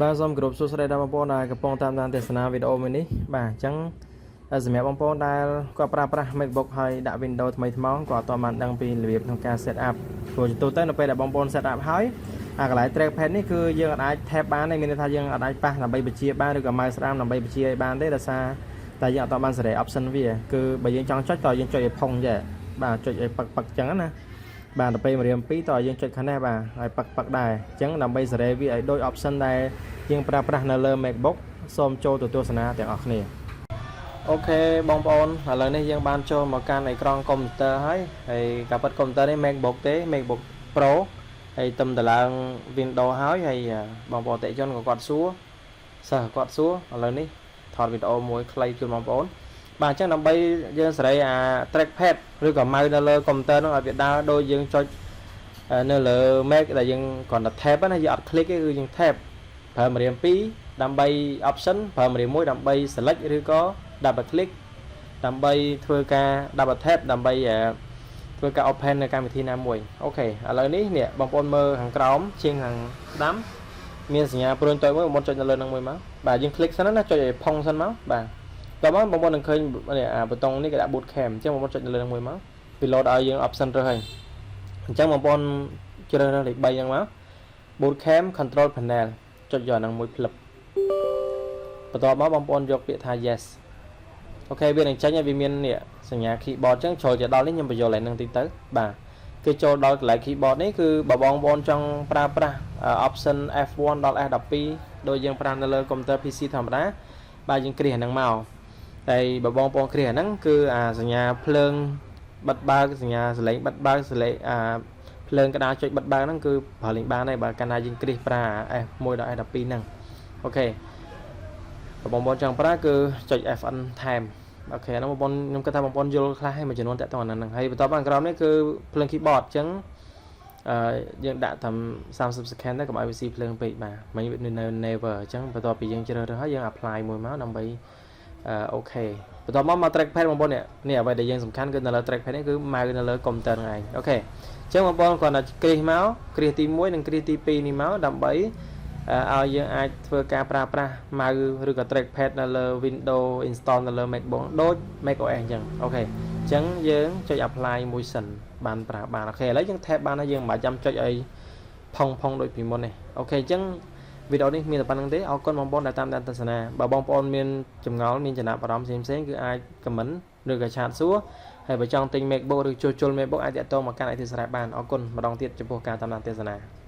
បាទសូមគោរពសួស្តីដល់បងប្អូនដែលកំពុងតាមដានទស្សនាវីដេអូមួយនេះបាទអញ្ចឹងសម្រាប់បងប្អូនដែលគាត់ប្រើប្រាស់ MacBook ហើយដាក់ Windows ថ្មីថ្មោងគាត់អត់ទាន់បានដឹងពីរបៀបក្នុងការ set up ព្រោះជាទូទៅនៅពេលដែលបងប្អូន set up ហើយអាកន្លែង trackpad នេះគឺយើងអាច tap បានទេមានន័យថាយើងអាចប៉ះដើម្បីបញ្ជាបានឬក៏ mouse ស្ដាមដើម្បីបញ្ជាឲ្យបានទេដោយសារតែយើងអត់ទាន់បានសេរី option វាគឺបើយើងចង់ចុចតើយើងចុចឲ្យផុងចេះបាទចុចឲ្យប៉ឹកប៉ឹកអញ្ចឹងណាបាទដល់ពេលម្រាម2តើយើងចុចខាងនេះបាទឲ្យប៉ឹកប៉ឹកដែរអញ្ចឹងដើម្បីសេរីវាឲ្យដូច option ដែលយើងប្រើប្រាស់នៅលើ MacBook សូមចូលទៅទស្សនាទាំងអស់គ្នាOK បងប្អូនឥឡូវនេះយើងបានចូលមកកាន់អេក្រង់កុំព្យូទ័រហើយហើយការពិតកុំព្យូទ័រនេះ MacBook ទេ MacBook Pro ហើយទំតឡើង Windows ហើយហើយបងប្អូនអតិថិជនក៏គាត់សួរសិស្សគាត់សួរឥឡូវនេះថតវីដេអូមួយខ្លីជូនបងប្អូនបាទអញ្ចឹងដើម្បីយើងសេរីអា trackpad ឬក៏ mouse នៅលើកុំព្យូទ័រនោះឲ្យវាដើរដូចយើងចុចនៅលើ Mac ដែលយើងគ្រាន់តែ tap ណាយើងអត់ click ទេគឺយើង tap ប្រើម្រាម2ដើម្បី option ប្រើម្រាម1ដើម្បី select ឬក៏ double click ដើម្បីធ្វើការ double tap ដើម្បីធ្វើការ open នៅកម្មវិធីណាមួយ OK ឥឡូវនេះនេះបងប្អូនមើលខាងក្រោមជាងខាងស្ដាំមានសញ្ញាព្រួញតូចមួយបងប្អូនចុចនៅលើនឹងមួយមកបាទយើង click សិនណាចុចឲ្យផុងសិនមកបាទតោះមកបងប្អូននឹងឃើញនេះអាប៊ូតុងនេះគេដាក់ boot camp អញ្ចឹងបងប្អូនចុចនៅលើនឹងមួយមកពី load ឲ្យយើង option រើសហើយអញ្ចឹងបងប្អូនជ្រើសរើសលេខ3ហ្នឹងមក boot camp control panel ចុចយកអាហ្នឹងមួយផ្លឹបបន្ទាប់មកបងប្អូនយកពាក្យថា yes OK វានឹងចេញហើយវាមាននេះសញ្ញា keyboard អញ្ចឹងចូលទៅដល់នេះខ្ញុំបញ្យល់ឲ្យនឹងតិចទៅបាទគឺចូលដល់កន្លែង keyboard នេះគឺបើបងប្អូនចង់ប្រើប្រាស់ option F1 ដល់ F12 ដូចយើងប្រើនៅលើ computer PC ធម្មតាបាទយើងគ្រីសអាហ្នឹងមកតែបើបងប្អូនគ្រីសអាហ្នឹងគឺអាសញ្ញាភ្លើងបិទបើកសញ្ញាសលេងបិទបើកសលេងអាភ្លើងក្តារចុចបិទបើកហ្នឹងគឺប្រើលេងបានហើយបើកាលណាយើងគ្រីសប្រើ F1 ដល់ F12 ហ្នឹង OK បើបងប្អូនចង់ប្រើគឺចុច FN ថែម OK ហ្នឹងបងប្អូនខ្ញុំគិតថាបងប្អូនយល់ខ្លះហើយមួយចំនួនតាក់ទងអាហ្នឹងហើយបន្ទាប់មកក្រោមនេះគឺភ្លើង keyboard អញ្ចឹងអឺយើងដាក់ត្រឹម30 second ទៅកុំឲ្យវាស៊ីភ្លើងពេកបាទមិញវានៅ never អញ្ចឹងបន្ទាប់ពីយើងជ្រើសរើសហើយយើង apply មួយមកដើម្បីOK បន្ទាប់មកមក trackpad បងប្អូននេះនេះអ្វីដែលយើងសំខាន់គឺនៅលើ trackpad នេះគឺ mouse នៅលើ computer ហ្នឹងឯង OK អញ្ចឹងបងប្អូនគ្រាន់តែគ្រីសមកគ្រីសទី1និងគ្រីសទី2នេះមកដើម្បីឲ្យយើងអាចធ្វើការប្រើប្រាស់ mouse ឬក៏ trackpad នៅលើ Windows install នៅលើ MacBook ដូច macOS អញ្ចឹង OK អញ្ចឹងយើងចុច apply មួយសិនបានប្រើបាន OK ឥឡូវយើង tap បានហើយយើងមិនបាច់ចាំចុចឲ្យផុងផុងដូចពីមុនទេOK អញ្ចឹងវីដេអូនេះមានតែប៉ុណ្្នឹងទេអរគុណបងប្អូនដែលតាមដានទស្សនាបើបងប្អូនមានចម្ងល់មានចំណាប់អារម្មណ៍ផ្សេងៗគឺអាច comment ឬក៏chat សួរហើយបើចង់ទិញ MacBook ឬជួសជុល MacBook អាចតាក់ទងមកកាន់ IT ស្រែបានអរគុណម្ដងទៀតចំពោះការតាមដានទស្សនា។